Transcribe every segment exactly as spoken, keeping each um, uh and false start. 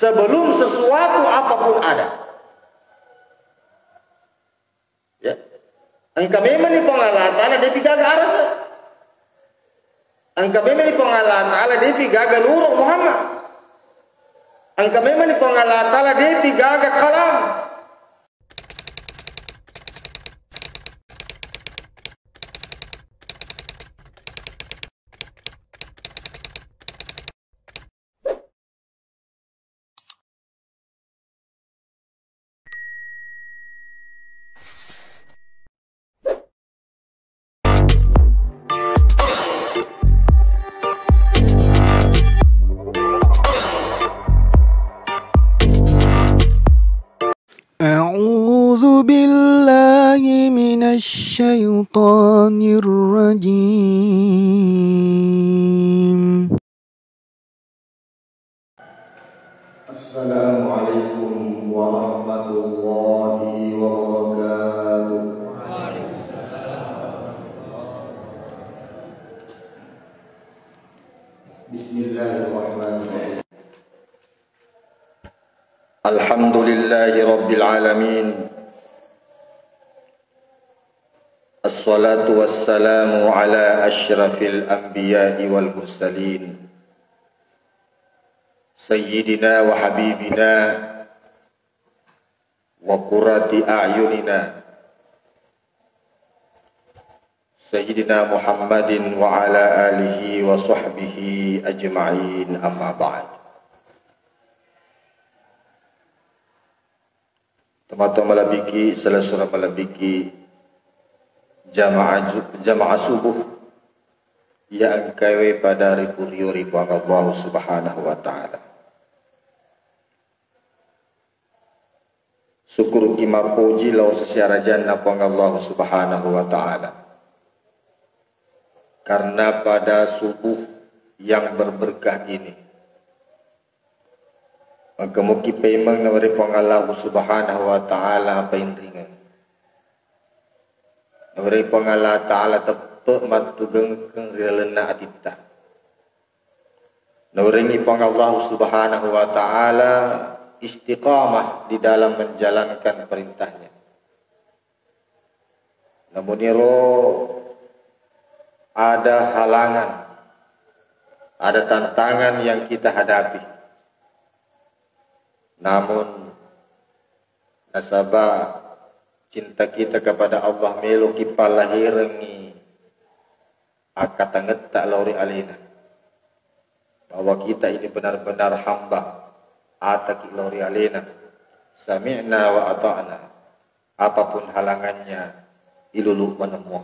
sebelum sesuatu apapun ada. Ya. Engka memang ni Puang Allah Ta'ala depi gaga arasa. Engka memang ni Puang Allah Ta'ala depi gaga nuru Muhammad. Engka memang ni Puang Allah Ta'ala depi gaga kalam. أعوذ بالله من الشيطان الرجيم. السلام عليكم ورحمة الله وبركاته. بسم الله الرحمن الرحيم. الحمد لله رب العالمين. الصلاة والسلام على أشرف الأنبياء والمرسلين. سيدنا وحبيبنا وقرة أعيننا سيدنا محمد وعلى آله وصحبه أجمعين، أما بعد. Tomatoa malebbiki, selessureng malebbiki, jamaah ju-, jamaah subuh iya engkae pada ripurio ri Puang Allah Subhanahu wa Ta'ala. Sukkuruki mappoji lao seserajanna Puang Allah Subhanahu wa Ta'ala, karena pada subuh yang berberkah ini, engka muki paimeng nawedding Puang Allah Subhanahu wa Ta'ala painringeng. Nawedding Puang Allah Ta'ala teppe mattugengkeng ri lalenna atitta. Naweddingngi Puang Allah Subhanahu wa Ta'ala istiqamah di dalam menjalankan perintahnya. Namuniro ada halangan, ada tantangan yang kita hadapi. Namun, nasaba cinta kita kepada Allah, meloki pallaherengngi akkatangetta lao ri alena, bahwa kita ini benar-benar hamba, ataki lao ri alena, sami'na wa ata'na, apapun halangannya, ilulu manemmo.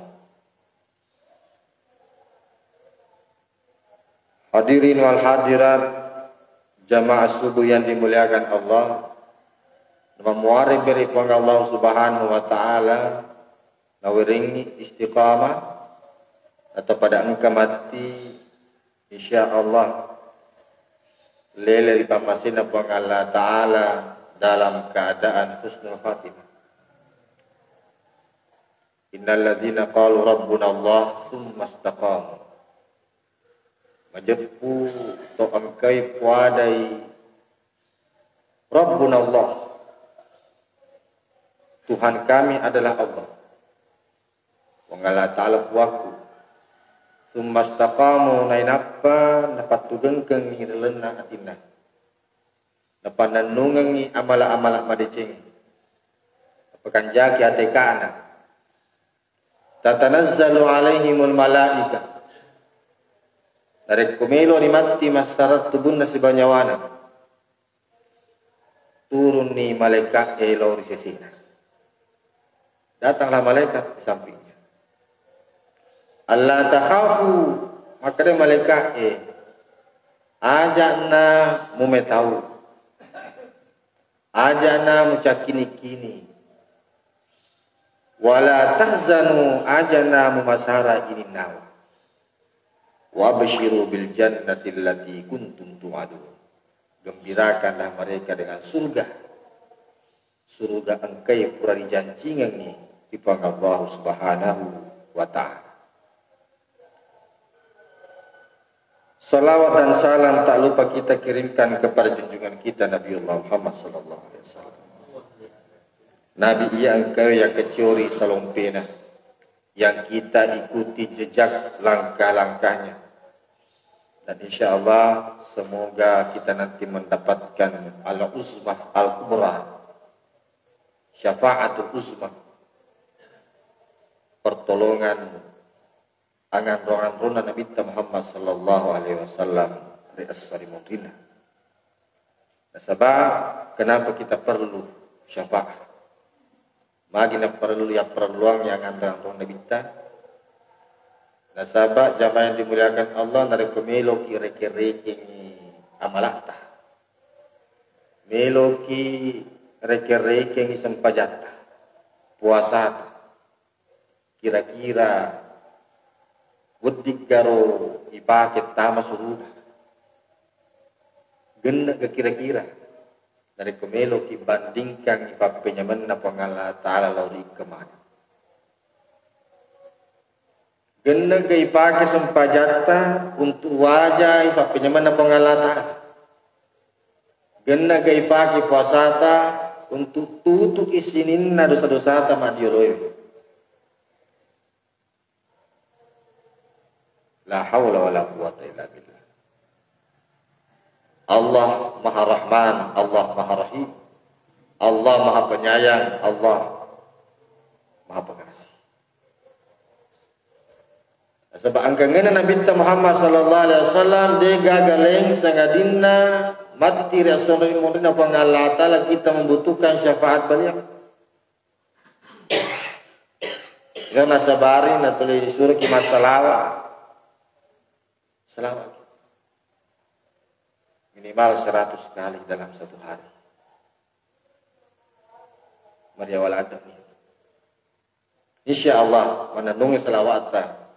Hadirin wal hadirat, jamaah subuh yang dimuliakan Allah, mamuare beri Puang Allah Subhanahu wa Ta'ala, naweddingngi istiqamah atau pada engka matti, insya Allah lele ri pammasena Puang Allah Ta'ala dalam keadaan husnul khatimah. Innalladzina qalu rabbunallah tsumma istaqamu. Majeppu to engkai puadai, "Rabbunallah, Tuhan kami adalah Allah, Puang Allah Ta'ala puakku." Tsumma istaqamu, nainappa napattugengkengngi ri lalenna atinna. Napannennungengngi amala-amala madeceng. Napakanjaki atekana. Tatanazzalu alaihimul malaika. Narekko melo ri matti massarang tubunna sibawa nyawana, turunni malaika'e lao ri sesena. Datanglah malaikat di sampingnya. "Alla takhafu," makkeda malaika'e, "Aja'na mumetau, aja'na mucakkini-kini, wala tahzanu, aja'na mumasara ininnawa. Wabsyiru bil jannati allati kuntum tu'adun." Gembirakanlah mereka dengan surga, surga engkae pura rijancingengngi ri Puang Allah Subhanahu wa Ta'ala. Salawat dan salam tak lupa kita kirimkan kepada junjungan kita Nabiullah Muhammad sallallahu alaihi wasallam. Nabi iya engkae yang keciori salompena, yang kita ikuti jejak langkah-langkahnya. Dan insya Allah semoga kita nanti mendapatkan al-uzmah al-kubra, syafaatul uzmah, pertolongan anganro-anrona Nabitta Muhammad sallallahu alaihi wasallam ri esso ri munrinna. Nasaba, kenapa kita perlu syafaat? Magi naperlu, ya perluang yang anrong-anrong Nabitta. Nasaba, jamaah yang dimuliakan Allah, narekko meloki rekeng-rekengi amalakta, meloki rekeng-rekengi sempajatta, puasata, kira-kira weddiggaro ipake tama suruga? Gennega kira-kira narekko meloki bandingkan ipappenyamenna Puang Allah Ta'ala lao ri kemana? Gennega ipake sempajatta untuk waja ipappenyamenna Puang Allah Ta'ala? Gennega ipake puasata untuk tutuki sininna dosa-dosata maddioloe? La haula wala quwwata illa billah. Allah Maha Rahman, Allah Maha Rahim, Allah Maha Penyayang, Allah Maha Pengasih. Nasaba engkangena Nabitta Muhammad sallallahu alaihi wasallam de gaga laing sangadinna matti ri esso ri munrinna Puang Allah Ta'ala kita membutuhkan syafaat beliau. Ina nasabari natuli disuruhki massalawa. Salawat. Minimal seratus kali dalam satu hari. Mariawa ladde'ni. Insya Allah, manennungi salawatta,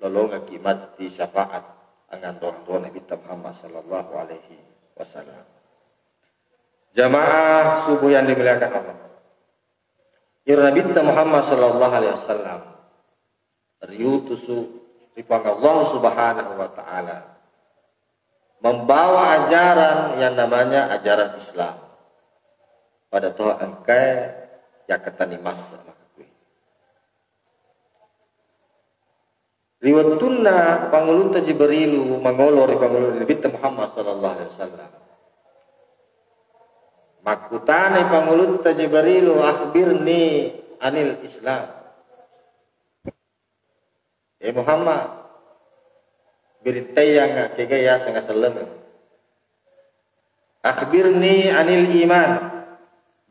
lolongekki matti syafaat anganro-anro Nabitta Muhammad sallallahu alaihi wasallam. Jamaah subuh yang dimuliakan Allah. Iro Nabitta Muhammad sallallahu alaihi wasallam riutusu ri Puang Allah Subhanahu wa Ta'ala membawa ajaran yang namanya ajaran Islam. Pada toha engkae yakkatenni masse makkui. Ri wettunna Pangulutta Jibrilu mangolo ri Pangulutta Nabitta Muhammad sallallahu alaihi wasallam, makkutanai Pangulutta Jibrilu, "Akhbirni anil Islam." E Muhammad, berittaiangnga kegai yaseng asellengeng. Akhbirni anil iman,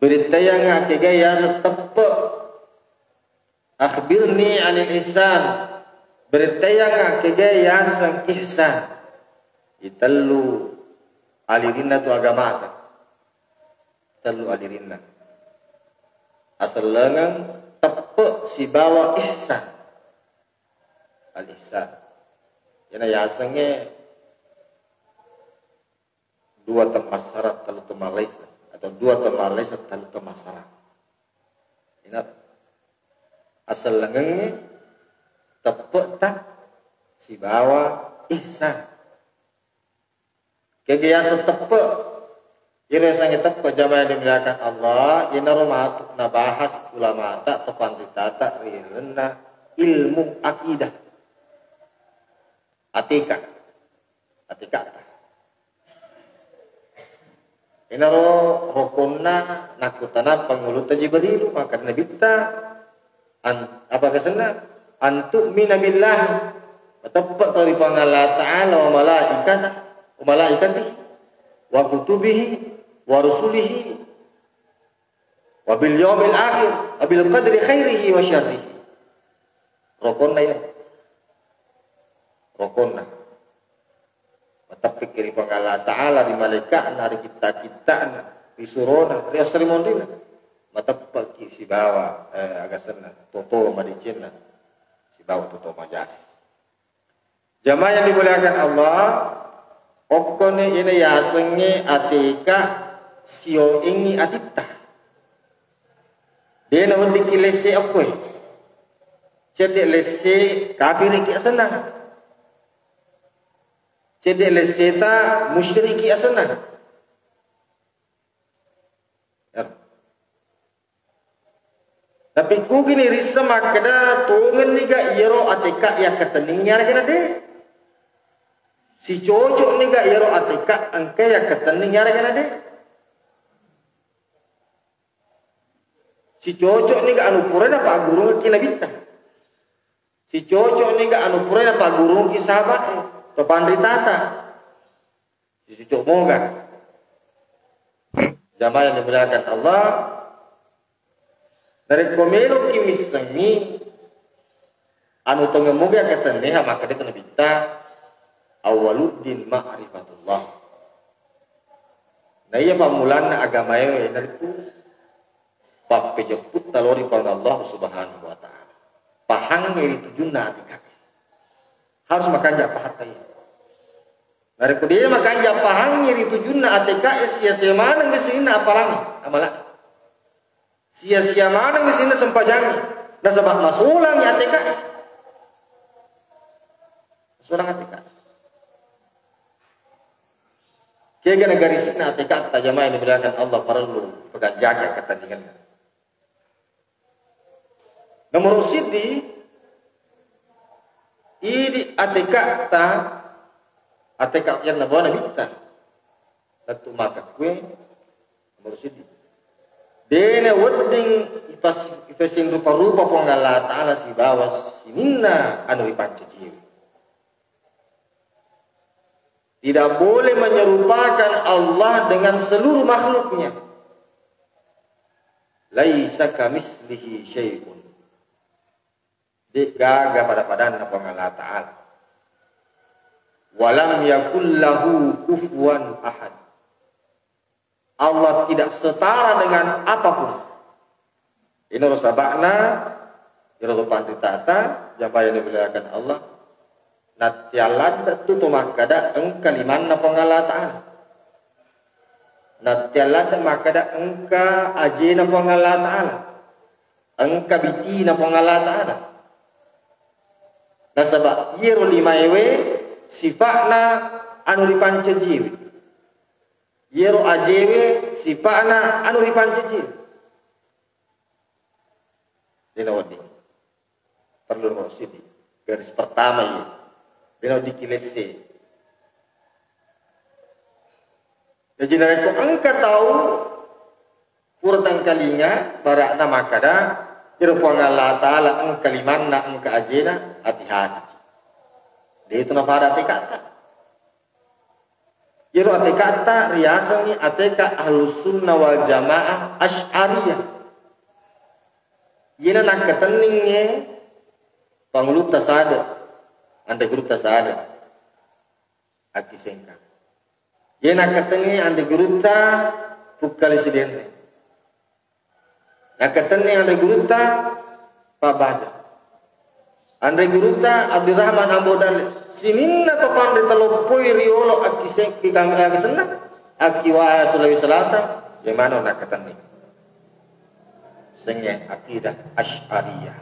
berittaiangnga kegai yaseng teppe. Akhbirni anil ihsan, berittaiangnga kegai yaseng ihsan. Itellu alirinna tu agamata. Tellu alirinna. Asellengeng, teppe sibawa ihsan. Al-ihsan. Iyana yasengnge dua temmassara, tellu temmallaisa, atau dua temmallaisa, tellu temmassara. Ina asellengengnge teppe'ta sibawa ihsan. Kega yaseng teppe? Iro yasengnge teppe, jamaah yang dimuliakan Allah, iyanaro matu nabahas ulamata atau panritata ri lalenna ilmu akidah. Atika. Atikata. Inaro rokonna nakkutana Pangulutta Jibrilu, maka Nabitta, an-, apa kesenna? Antu'mina billah, mateppe' kau ri Puang Allah Ta'ala, wa malaikata, wa malaikatihi, wa kutubihi, wa rusulihi, wa bil yaumil akhir, wa bil qadri khairihi wa syarrihi. Rokonna ya. Rokonna. Mateppe'ki ri Puang Allah Ta'ala, ri malaika'na, ri kitta-kitta'na, ri surona, ri esso ri monrina. Mateppe'ki sibawa, eh, agasenna, toto madecenna, sibawa toto majana. Jamaah yang dimuliakan Allah, okkoni ina yasengnge ateka sioengngi atitta. De naweddikki lesse okkoe. Cedde lesse kapiriki asenna. Cedde' lesseta musyriki asenna. Ya. Tapi kugini rissa makkeda, tongenniga iyaro A T K yakkatenning yarega na de'? Sicocokniga iyaro A T K engka yakkatenning yarega na de'? Sicocokniga anu purae napaggurungekki nabitta? Sicocokniga anu purae napaggurungekki sahaba'e, to panritata? Sicocok moga. Jamaah yang dimuliakan Allah, narekko meloki missengngi anu tongeng moga yakkatenneha, makkeda to nabitta, "Awwaluddin ma'rifatullah." Na iya pammulanna agamae iyanaritu pappejeppu talori Puang Allah Subhanahu wa Ta'ala. Pahangngi ri tujunna A T K. Harus makanja pahang taiya. Narekko de' makanja pahangngi ri tujunna A T K, sia-sia maneng sininna aparangngi, amala. Sia-sia maneng sininna sempajangngi. Nasaba masulangngi A T K. Masulang A T K. Kega nagarisi'na A T K ta, jamaah yang dimuliakan Allah, parellu peganjaki akkatenningenna. Nomoro siddi, idi A T K ta, A T K yang nabawa nabitta. Lettu maka kue, nomoro siddi. De' nawedding ipas-, ipasing rupa-rupa Puang Allah Ta'ala sibawa sininna anu ripancajiwi. Tidak boleh menyerupakan Allah dengan seluruh makhluknya. Laisa kamitslihi syai'un. De' gaga pada-padanna Puang Allah Ta'ala. Walam yakul lahu kufuwan ahad. Allah tidak setara dengan apapun. Ino ro saba'na, iro to panritata, jamaah yang dimuliakan Allah. Nattialladde' tu to makkeda engka limanna Puang Allah Ta'ala. Nattialladde' makkeda engka ajena Puang Allah Ta'ala. Engka bitina Puang Allah Ta'ala. Nasaba iyaro limaewe sifa'na anu ripancajiwi. Iyaro ajewe sifa'na anu ripancaji. De' nawedding. Perlu nomoro siddi. Garis pertama iya. De' nawedding kilesse. Jaji narekko engka tau pura tengkalinga, bara'na makkeda, iro Puang Allah Ta'ala engka limanna, engka ajena, hati-hati. De' tu napada A T K ta. Iyaro A T K ta riasengngi A T K Ahlus Sunnah wal Jamaah Asy'ariyah. Iyana nakkatenningnge pangulutta sada, anre gurutta sada, Akki Sengkang. Iyana nakkatenningnge anre gurutta Pukkali Sidenreng. Nakkatenni anre gurutta Pak Baja. Anre gurutta Abdurrahman Ambo Dalle. Sininna to panre taloppoi riolo akki sekki kami lagi senna. Akki wa Sulawesi Selatan, ye mano nakkatenni. Senge akidah Asy'ariyah,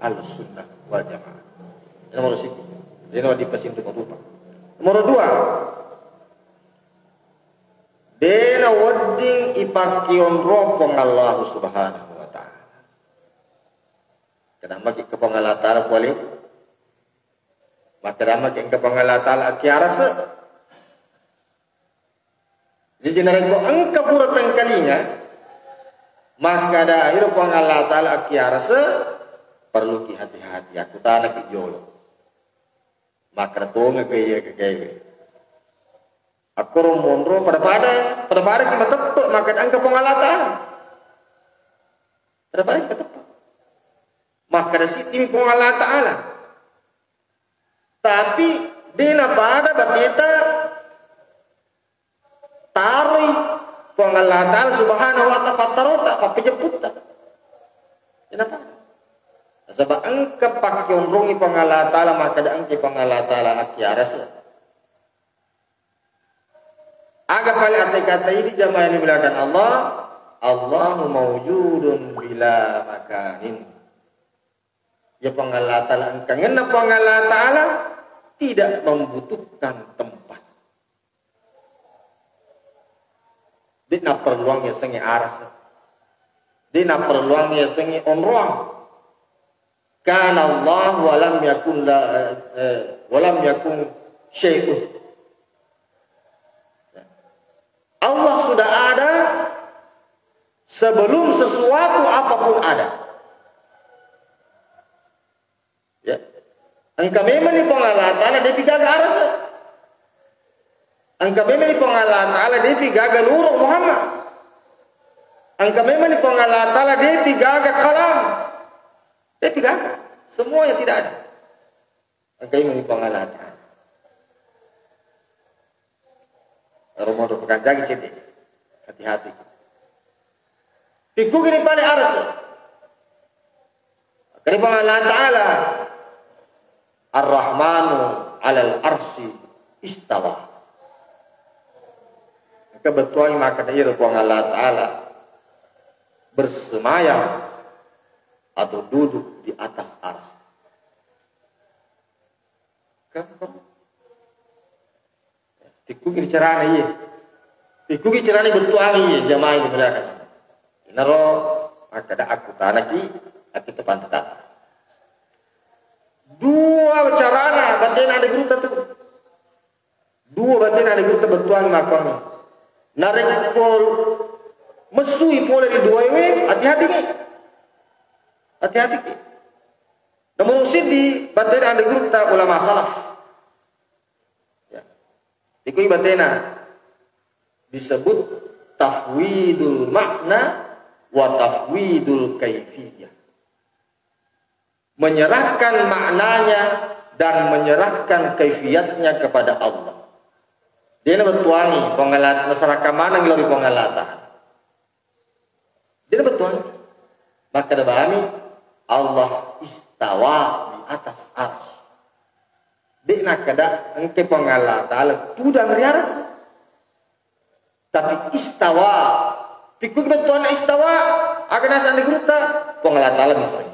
Ahlussunnah wal Jamaah. Ini nomor satu. Ini nomor dipesin rupa-rupa. Nomor dua, de' nawedding ipakkeonrong Puang Allah Subhanahu wa Ta'ala. Kenapa ki ke Puang Allah Ta'ala kuali? Makkedamaki engka Puang Allah Ta'ala akki arase. Jadi narekko engka pura tengkalinga, makkada iro Puang Allah Ta'ala akki arase, perlu ki hati-hati, aku tanah ki jolo. Makkada tonga ke iya ke kewe. Akkoro monro pada-pada, pada-pada ki mateppe makkada engka Puang Allah Ta'ala. Pada-pada ki mateppe. Makkada siddimi Puang Allah Ta'ala. Tapi de' napada bateta taroi Puang Allah Ta'ala Subhanahu wa Ta'ala pattarota, pappejeputta. Kenapa? Nasaba engka pakkeonrongi Puang Allah Ta'ala, makkada engka Puang Allah Ta'ala akki arase. Aga pale atekata idi jamaah yang dimuliakan Allah, Allahu maujudun bila makanin. Ya Puang Allah Ta'ala, engkangenna Puang Allah Ta'ala tidak membutuhkan tempat. De'na perluang yasengnge arasa. De'na perluang yasengnge onroang. Kana Allah wa lam yakun la, eh, wa lam yakun syai'un. Allah sudah ada sebelum sesuatu apapun ada. Ya. Engka memang ni Puang Allah Ta'ala depi gaga arasa. Engka memang ni Puang Allah Ta'ala depi gaga nuru Muhammad. Engka memang ni Puang Allah Ta'ala depi gaga kalam. Depi gaga. Semuanya tidak ada. Engka memang ni Puang Allah Ta'ala. Romodo pekanjaki cedde. Hati-hati. Pikkugi ni pale arasa. Kari Puang Allah Ta'ala, Ar-Rahmanu alal arsi istawa. Maka bettuangi makkeda iyaro Puang Allah Ta'ala bersemayam atau duduk di atas arsy. Kan? Pikkugi carana iye. Pikkugi carana bettuangi iye jamaah yang dimuliakan. Inaro makkeda akkutanaki ati tepantata. Dua carana batena ada gurutta tu. Dua batena ada gurutta bettuangi makkuangi. Narekko messui pole ri duaewe, hati-hati ki. Hati-hati ki. Nomor siddi batena ada gurutta ulama salaf. Ya. Ikui batena disebut tafwidul makna wa tafwidul kaifiyah. Menyerahkan maknanya dan menyerahkan kaifiatnya kepada Allah. Dia bettuangi pengelat masyarakat mana ngelori pengelatan. Dia bettuangi. Maka ada bami Allah istawa di atas arsy. Dia nak ada engke pengelatan tudang di arsy. Tapi istawa. Pikku bettuanna istawa, aga nasang di gurutta, Puang Allah Ta'ala misseng.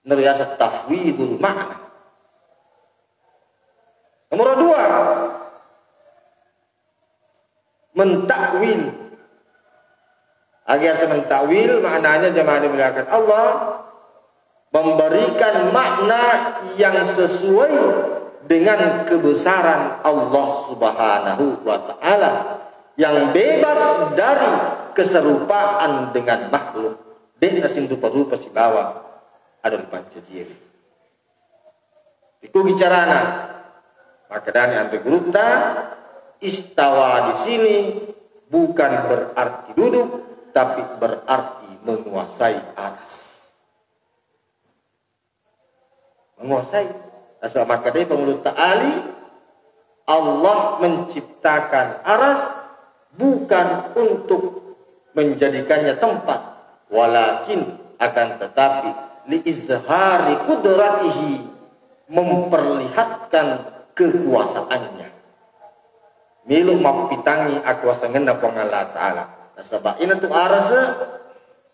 Nero yaseng tafwidul makna. Nomor dua, mentakwil. Aga yaseng mentakwil, maknanya jamaah dimuliakan Allah, memberikan makna yang sesuai dengan kebesaran Allah Subhanahu wa Ta'ala, yang bebas dari keserupaan dengan makhluk. De'na sirupa-rupa sibawa ada di pancajie. Ikkugi carana. Makkedani anre gurutta, istawa di sini bukan berarti duduk, tapi berarti menguasai arsy. Menguasai. Asal makkedai Pangulutta Ali, Allah menciptakan arsy bukan untuk menjadikannya tempat, walakin, akan tetapi, li izhari qudratihi, memperlihatkan kekuasaannya. Melo mappitangngi akuasangenna Puang Allah Ta'ala. Nasaba inatu arsy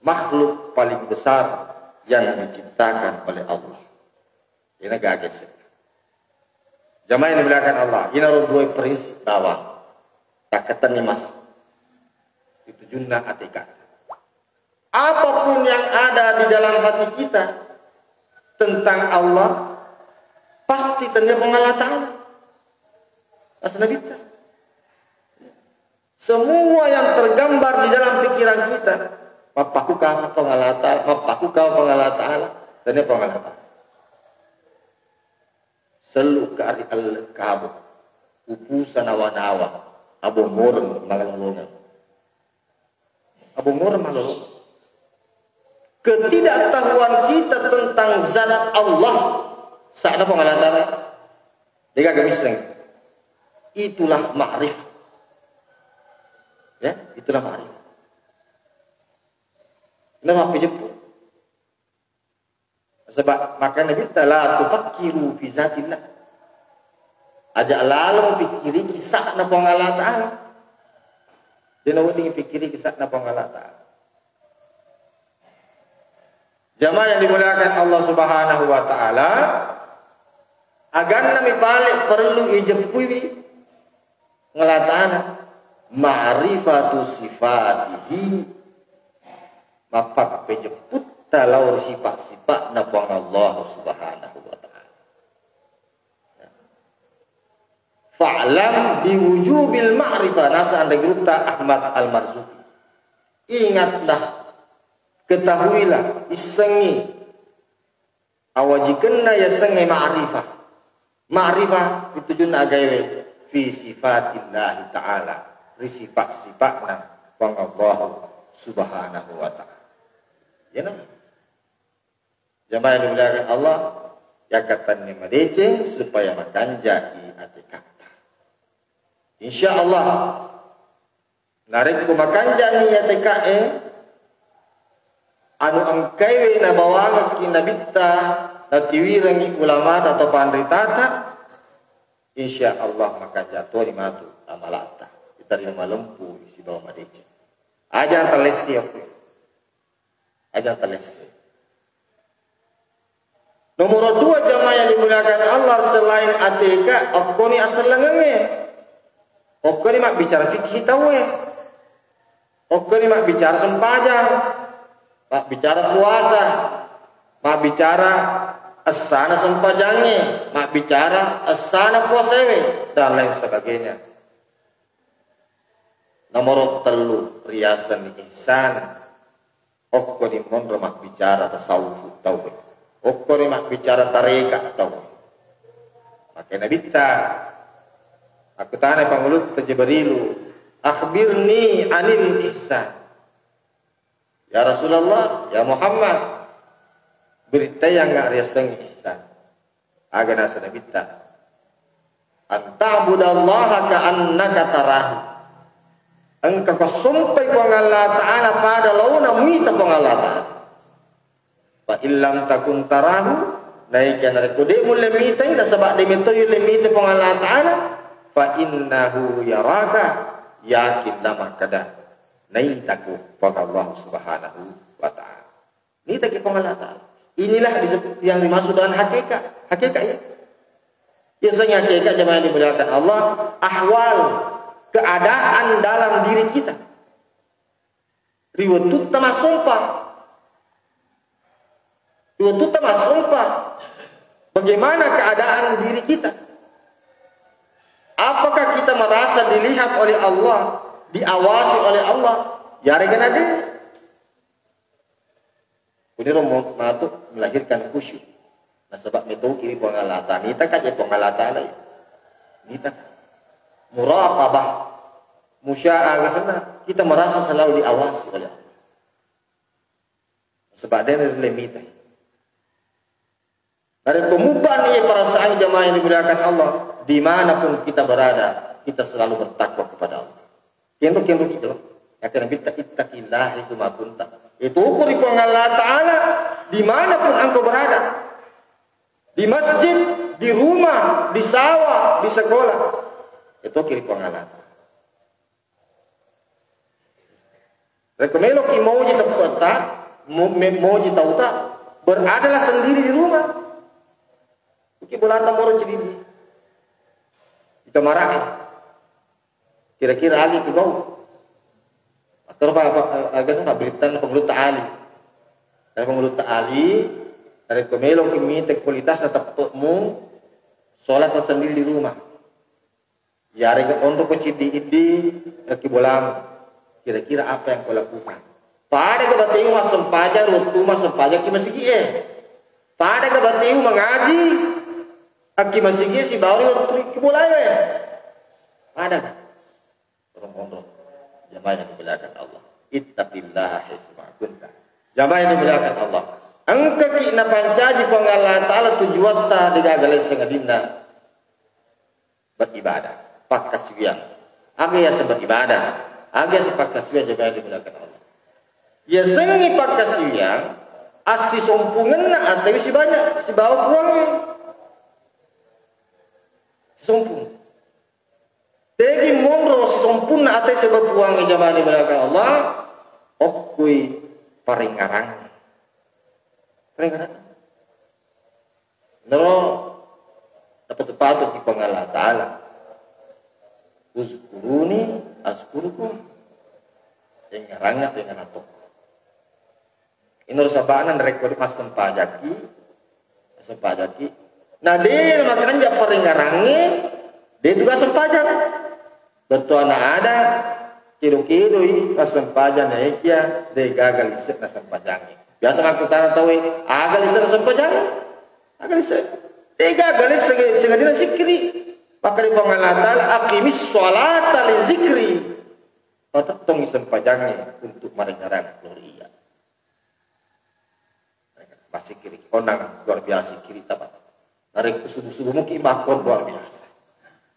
makhluk paling besar yang diciptakan oleh Allah. Ina gaga ese. Jamaah yang dimuliakan Allah, ina ro dua prinsip bawang. Takkatenni mas. Itu junna atika. Apapun yang ada di dalam hati kita tentang Allah, pasti tanya Puang Allah Ta'ala. Asal Nabi kita. Semua yang tergambar di dalam pikiran kita, mappakuka Puang Allah Ta'ala, mappakuka Puang Allah Ta'ala, tania Puang Allah Ta'ala. Sellu ka ri alle kabo, upusa nawa-nawa, abo moreng malolongeng. Abo moreng malolongeng. Ketidaktahuan kita tentang zat Allah, sa'na Puang Allah Ta'ala, degaga misseng. Itulah ma'rifah. Ya, itulah ma'rifah. Nah, apa jeppu? Sebab makanya kita la tufakkiru fi zatillah. Aja laleng pikkiriki sa'na Puang Allah Ta'ala. Dena wedding pikkiriki sa'na Puang Allah Ta'ala. Jamaah yang dimuliakan Allah Subhanahu wa Ta'ala, aganna mi pale perlu ijeppui ngelatana. ma'rifatu sifatihi, mappappejeputta lao ri sipa-sipa'na Puang Allah Subhanahu wa Ta'ala. Fa'lam biwujubil ma'rifah, nasa anre gurutta Ahmad Al-Marzuki. Ingatlah, ketahuilah, issengngi awajikenna yasengnge ma'rifah. Ma'rifah ritujunna agaewe fi sifatillahi ta'ala, ri sipa-sipa'na Puang Allahu Subhanahu wa Ta'ala. Iyana. Jamaah yang dimuliakan Allah, yakkatenni madeceng supaya makanjai atekata. Insya Allah, narekko makanjani ateka'e, anu engkaiwe nabawangekki nabitta, natiwirengi ulamata atau panritata, insya Allah makanja toni matu amalata. Kita ri malempu sibawa madeceng. Aja talessi aku. Aja talessi. Nomor dua, jamaah yang dimuliakan Allah, selain ateka, okkoni asellengengnge. Okkoni mabbicara fikih tauwe. Okkoni mabbicara sempajang, mabbicara puasa, mabbicara essana sempajangnge, mabbicara essana puasaewe, dan lain sebagainya. Nomor tellu, riasenni ihsan. Okkoni monro mabbicara tasawuf tauwe. Okkoni mabbicara tareka tauwe. Maka nabitta, akkutana pangulutta Jibrilu, "Akhbirni anil ihsan." Ya Rasulullah, ya Muhammad, berittaiangnga riasengnge ihsan. Aga nasa nabitta? "An ta'budallaha ka'annaka tarahu." Engka ko sompai Puang Allah Ta'ala pada laona muita Puang Allah Ta'ala. "Fa illam takun tarahu," naika narekko de mulle mitai, nasaba de metoi ulle mita Puang Allah Ta'ala, "fa innahu yaraka," yakinlah makkada naitako Puang Allah Subhanahu wa Ta'ala. Nitaki Puang Allah Ta'ala. Inilah disebut yang dimaksud dengan hakikat. Hakikat ya. Biasanya hakikat, jamaah yang dimuliakan Allah, ahwal, keadaan dalam diri kita. Ri wettutta massompa. Ri wettutta massompa. Bagaimana keadaan diri kita? Apakah kita merasa dilihat oleh Allah, diawasi oleh Allah? Yarega nade. Kuniro mo-, matu melahirkan khusyuk. Nasaba metoki ri Puang Allah Ta'ala. Nitaka je Puang Allah Ta'ala ya. Nitaka. Muraqabah, musya'ah, aga senna. Kita merasa selalu diawasi oleh Allah. Sebab dia ri lemitai. Dari pemuban ya perasaan, jamaah yang dimuliakan Allah, dimanapun kita berada, kita selalu bertakwa kepada Allah. Kenro-kenro kita, ya kan, nabitta, "Ittaqillaha haitsu ma kunta." Itu ukur ri Puang Allah Ta'ala, dimanapun engkau berada. Di masjid, di rumah, di sawah, di sekolah. Itu ukur ri Puang Allah Ta'ala. Rekko meloki moji teppe'ta, mo-, me-, moji tauta, beradalah sendiri di rumah. Uki bolata moro cedidi. Ita mara'i. Kira-kira Ali tu kau. Atau apa, apa, apa, apa, berita pengurus Ali. Karena pengurus Ali, rekko meloki mite kualitas tetap mu, sholat sendiri di rumah. Yarega onroko ciddi-iddi, eh, ki bolamu. Kira-kira apa yang kau lakukan? Pada ga bateu massempajang, wettu massempajang ki masigi'e. Pada ga bateu mangaji, akki masigi'e sibawa ri wettu ki bolae. Pada ga? Onrong-onrong. Jamaah yang dimuliakan Allah. Ittaqillaha haitsu ma kunta. Jamaah yang dimuliakan Allah. Engkaki napancaji Puang Allah Ta'ala tujuatta degaga laisseng adinna. Beribadah, pakkasiwiang. Aga yaseng beribadah? Aga yaseng pakkasiwiang, jamaah dimuliakan Allah? Yasengngi pakkasiwiang, assisompungenna atewe sibanyak, sibawa Puangnge. Sisompung. Tegi monro sisompunna ate sibawa Puangnge, jamaah dimuliakan Allah, okkui parengngarang. Parengngarang. Nero napatu-patu ki Puang Allah Ta'ala. Uzkuruni Kuruku, engngerangnga, engngerang to. Ino sabana narekko massempajaki, massempajaki. Na de makanja parengngerangnge, de tu sempajang. Bettuanna ada, kedo-kedoi massempajang naekia, de gaga lissek na sempajangnge. Biasa makkutana tauwe, aga lissek na sempajangnge? Aga lissek. De gaga lissek, sengadina sikkiri. Makkeda Puang Allah Ta'ala, "Aqimis sholata li zikri." Patettongi sempajangnge untuk marengngerang lao ri iyya. Massikkiri, onang luar biasa sikkiri tapa. Narekko subuh-subuh muki makkon luar biasa.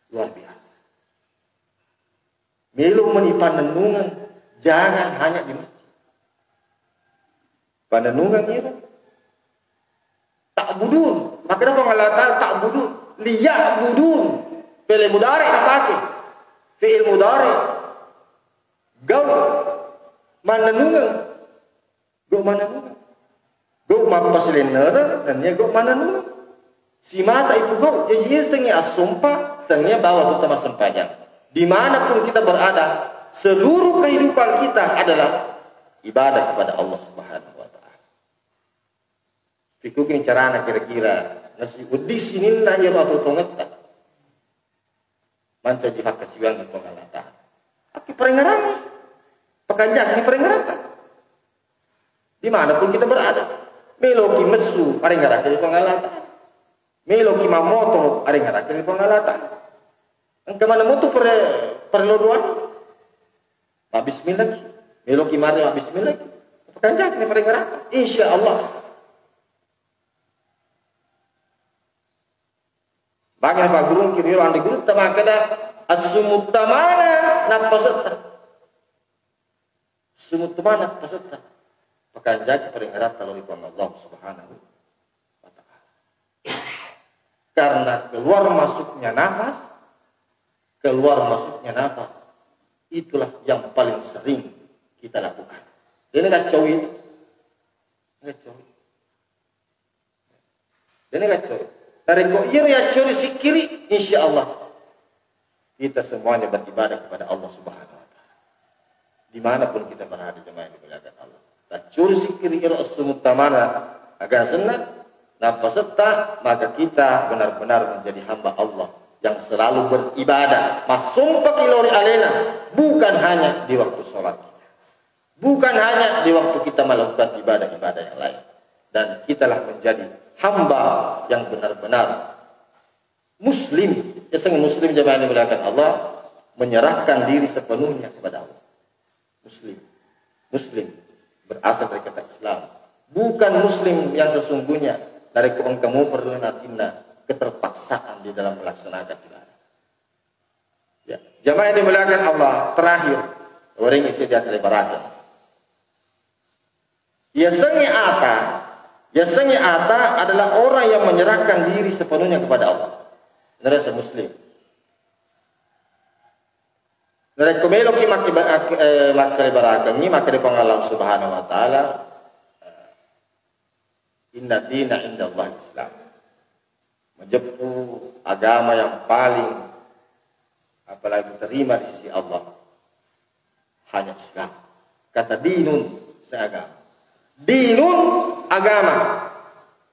Luar biasa. Melo meni pannennungeng, jangan hanya di masjid. Pannennungeng iro. Ta'budun. Makkeda Puang Allah Ta'ala ta'budun. Liya'budun. Fi'il mudhari napake. Fi'il mudhari. Gau. Mannennungeng. Gau mannennungeng. Gau mappasilennereng, nennia gau mannennungeng. Simata ipugau. Jaji, iya tengngia assompa, tengngia bawang tutta massempajang. Dimanapun kita berada, seluruh kehidupan kita adalah ibadah kepada Allah Subhanahu wa Ta'ala. Pikkukkini carana kira-kira nasi wedding sininna iyaro atuo tongetta mancaji fakkasiwiang ri Puang Allah Ta'ala. Akki parengngerangngi, pakanjaki parengngerangka. Dimanapun kita berada, meloki messu, parengngerangka ri Puang Allah Ta'ala. Meloki mammoto, parengngerangka ri Puang Allah Ta'ala. Engka maneng moto pare-, parello doa. Mabbismillaki. Meloki mare mabbismillaki. Pakanjaki parengngerangka. Insya Allah. Bagi napaggurungki ri ro anre gurutta makkeda, assumuttamana nappasetta. Assumuttamana nappasetta. Pakanjaki parengngerangta lao ri Puang Allah Subhanahu wa Ta'ala. Karena keluar masuknya nafas, keluar masuknya nafas, itulah yang paling sering kita lakukan. Ini kacau ini. Ini kacau. Dene gaccori. Narekko iyaro yaccori sikkiri, insya Allah kita semuanya beribadah kepada Allah Subhanahu wa Ta'ala. Dimanapun kita berada, jemaah yang dimuliakan Allah. Taccori sikkiri iro assumuttamana aga senna, nappasetta, maka kita benar-benar menjadi hamba Allah yang selalu beribadah. Massumpaki lao ri alena, bukan hanya di waktu sholat. Bukan hanya di waktu kita melakukan ibadah-ibadah yang lain. Dan kitalah menjadi hamba yang benar-benar muslim. Yasengnge muslim, jamaah yang dimuliakan Allah, menyerahkan diri sepenuhnya kepada Allah. Muslim. Muslim berasal dari kata Islam. Bukan muslim yang sesungguhnya. Narekko engka muperlu natinna keterpaksaan di dalam melaksanakan ibadah. Ya, jamaah yang dimuliakan Allah, terakhir, orang yang saya lihat lebaran. Yasengnge ata, yasengnge ata adalah orang yang menyerahkan diri sepenuhnya kepada Allah. Narasa muslim. Narekko meloki makke-, eh, makkalebarakengngi, makkeda Puang Allah Subhanahu wa Ta'ala, "Inna dina indallahi Islam." Majeppu agama yang paling apalagi diterima di sisi Allah hanya Islam. Kata dinun, saya agama. Dinun, agama.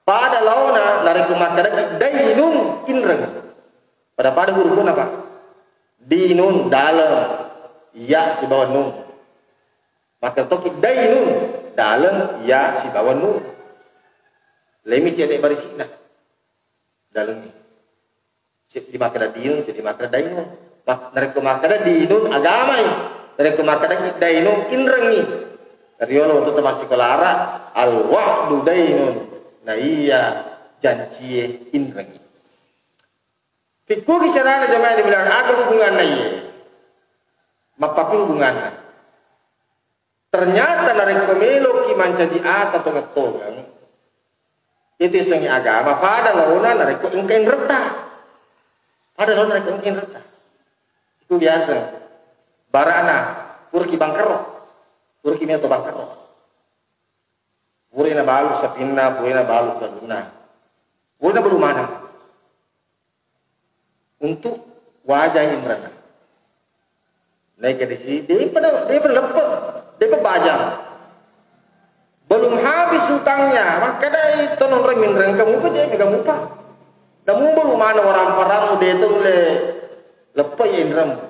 Pada laona narekko makkedaki dainun, inreng. Pada-pada hurufna, Pak. Dinun, daleng, ya sibawa nun. Maka toki dainun, daleng, ya sibawa nun. Lemi cedde barisikna. Dalengnge. Seddi makkeda dinun, seddi makkeda dainun. Mak-, narekko makkeda dinun, agamai. Narekko makkeda dainun, inrengngi. Riolo untuk temassikolara, al-wa'du dainun. Na iya jancie inrengngi. Pikkugi carana jamaah dibilang, aga hubunganna iye? Mappaku hubunganna. Ternyata narekko meloki mancaji ata tongeng-tongeng, itu isengnge agama pada laona narekko engka inretta. Pada laona narekko engka inretta. Itu biasa. Barana, puraki bangkero. Puraki meto bangkero. Purana balu sapinna, purana balu galunna. Purana balu maneng. Untuk wajah inrena. Naik ke disi, dia pada, dia pada lepe, dia pada bajang. Belum habis hutangnya, makkedai to nonroi minreng, kamu pa je, kamu pa. Namu belum mana orang parang udah itu le lepe inrem.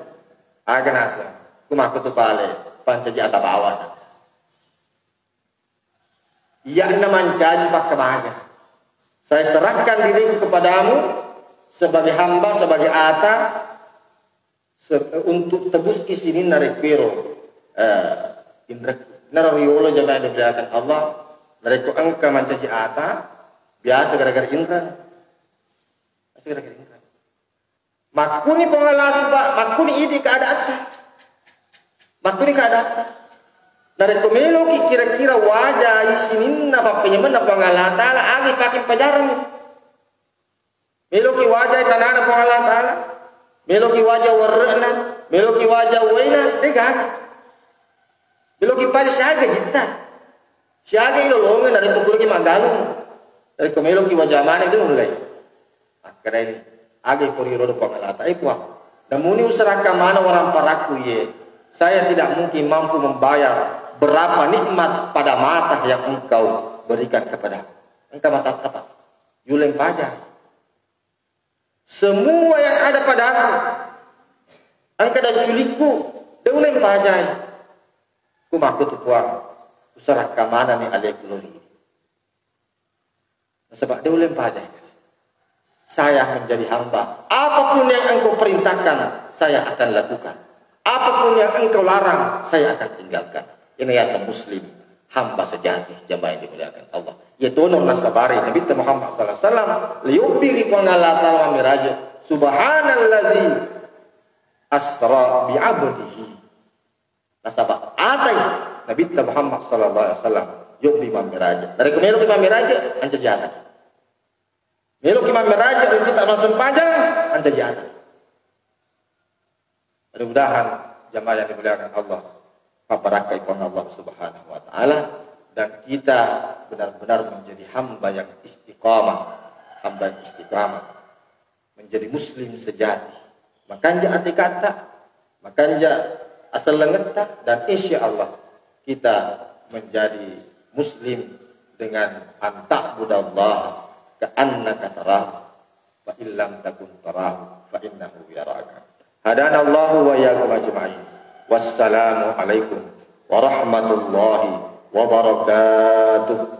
Aga naseng, ku makkutu pale, pancaji ata bawang. Iya'na mancaji pakkamaga. Saya serahkan diriku kepadamu sebagai hamba, sebagai ata, se-, untuk tebuski sininna rekkuero, eh, inrekku. Naro riolo jamaah yang dimuliakan Allah, narekko engka mancaji ata, biasa gara-gara inreng. Biasa gara-gara inreng. Makkuni Puang Allah Subha-, makkuni idi keadaanta. Makkuni keadaanta. Narekko meloki kira-kira wajai sininna pappenyamenna Puang Allah Taala, agi pake pajaranni. Meloki wajai tanana Puang Allah Taala. Meloki wajai werre'na. Meloki wajai uwaina. Degaga. Meloki paja siaga jitta. Siaga ilolongeng narekko puraki maggalung. Narekko meloki wajai maneng de nullei. Makkedai, aga iko riolo Puang Allah Taala, eh Puang, namuni userahkan mana orang parakku ye, saya tidak mungkin mampu membayar berapa nikmat pada mata yang engkau berikan kepadaku. Engka matatta, Pak. Yuleng paja. Semua yang ada padaku, engka dan culikku, de uleng pajai. Ku makkutu Puang, userahkan manani aleku lori. Nasaba de uleng pajai. Saya menjadi hamba. Apapun yang engkau perintahkan, saya akan lakukan. Apapun yang engkau larang, saya akan tinggalkan. Ini yaseng muslim, hamba sejati, jamaah yang dimuliakan Allah. Yatono nasabari Nabi Muhammad sallallahu alaihi wasallam, liyubbi ri Puang Allah Taala mammiraja. Subhanalladzi asra bi abdihi. Nasaba atai Nabitta Muhammad sallallahu alaihi wasallam yobbi mammiraja. Narekko meloki mammiraja, ancaji ata. Meloki mammiraja, meloki tak massempajang, ancaji ata. Mudah-mudahan jamaah yang dimuliakan Allah, pabarakkai Puang Allah Subhanahu wa Ta'ala, dan kita benar-benar menjadi hamba yang istiqamah, hamba yang istiqamah, menjadi muslim sejati. Makanja atekata, makanja asellengetta, dan insya Allah kita menjadi muslim dengan an ta'budallaha ka'annaka tarahu, fa illam takun tarahu fa innahu yaraka. Hadanallahu wa iyyakum ajma'in. Wassalamu alaikum warahmatullahi wabarakatuh.